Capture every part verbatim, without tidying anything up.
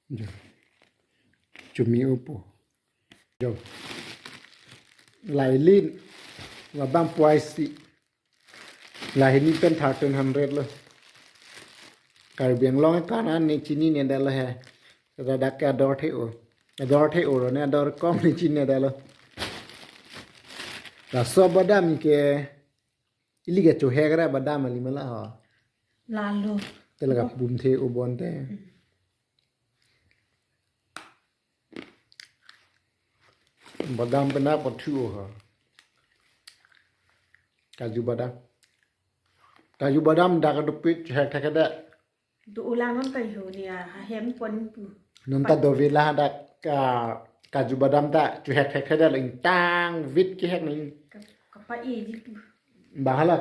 Jo. Chumi upo. Jo. La ilin. Labang puaisi. La hini pen thirteen hundred lo. Karbi Anglong kanan ne chinine detlo he. Ladak ke ador the-o. Ador the-o lo ne ador kom ne chinine detlo. Laso badam ke ili ke chohek ra badam ali ma la ho. Lalo. Te la kapum the-o bonte. Badam pen apot thu ho. Kaju badam. Kaju badam dak dopik hek thek det. Do ulang non ta hu ni a hem pon pu. Non ta dovela dak ka, kaju badam ta chohek thek det lo, ingtang vit kehek ni. Ka, kapa-e ji pu. Bahala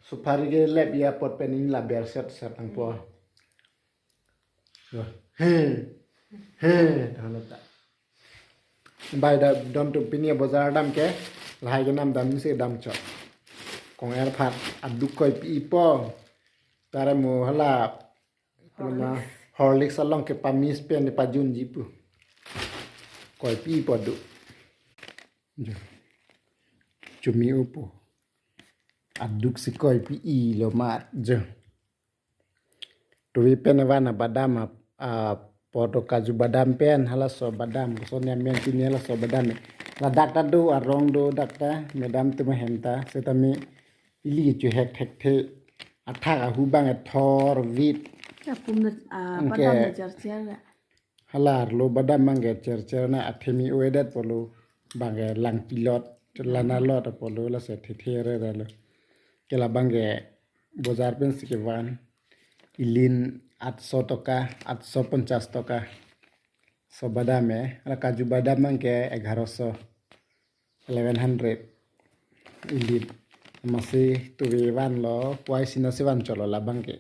supari ke lep ya pot pen in la ber set set nangpo. He. He. Hala ta. Bai da don tu pini bojar dam ke. Lahai ke nam dam si dam chok. Kong er phat aduk koipi ipo. Tare mo hala. Nama Horlicks along ke pamis pen pajun ji pu. Koipi ipo aduk. Jo. Chumi upo. Aduk si koipi ilo mat jo. Tuvi pen van abadam a, a poto kaju badam pen halaso badam. Koson ya men pini halaso badam. Ladak ta do arong do dak ta madam tu mahem ta. Setame ili chohek thekthe. Athak ahu bang ethor vit. Kapum na, ah, Angke. Padam na chercher na. Halar lo badam bang ke chercher na athemi oedet polo bang ke lang pilot lana lot polo la se thethe re re lo. Ke labang ke bojar pen si kevan ilin atso toka, atso ponchas toka. So badam e, la kaju badam bang ke egaroso. Eleven hundred. Ilin. Masi tuve van lo, puai sina si van cholo labang ke.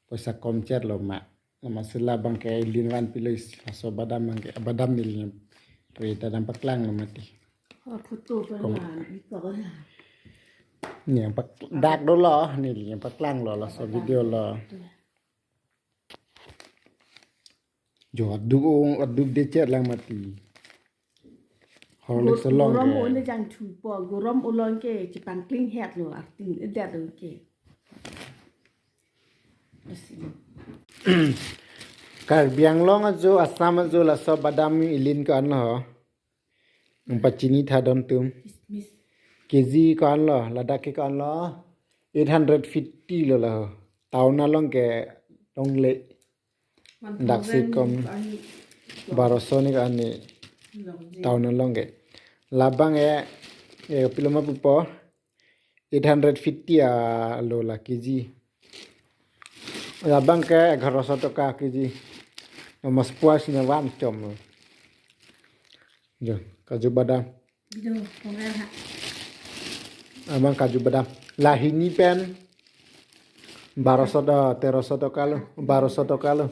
Poisa kom chet lo ma. Masi labang ke ilin van pilois, laso badam bang ke, badam neli. Tuve ta dam paklang lo mati. Oh, photo pa Kom. Van, ito ko na. Ni yang pak dak do lo, neli yang paklang lo, laso video lo. Jo aduk ong, aduk de chet lang mati. Horlicks along gorom ke. One jang thupo, gorom along ke, chipangkling het lo, acting edet lo ke. Asi. Karbi Anglong ajo, Assam ajo, laso badam ilin ko-an lo ho. Nang pachini tha don tum. Kismis. K G ko-an lo, ladak ke ko-an lo. Eight hundred fifty lo la ho. Town along ke longle. Daksi kom baroso ni kani town along ke. Labang e, e piloma pupo eight hundred fifty a lo la K G. Labang ke egaroso toka K G. Mas puas na van chom. Jo, kaju badam. Jo, kong er ha. Abang kaju badam. La hini pen baroso do, teroso toka lo, baroso toka lo.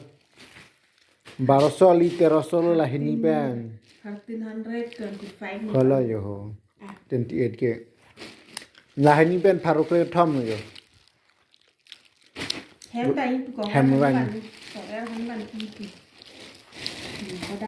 Baroso li teroso lo la hini pen. Thirteen hundred twenty-five ni. Hala yo ho. Ah. Twenty-eight ke. La hini pen pharo kre thom yo. Hem ta ipu kong. Hem er van. Kong er hem van ipu.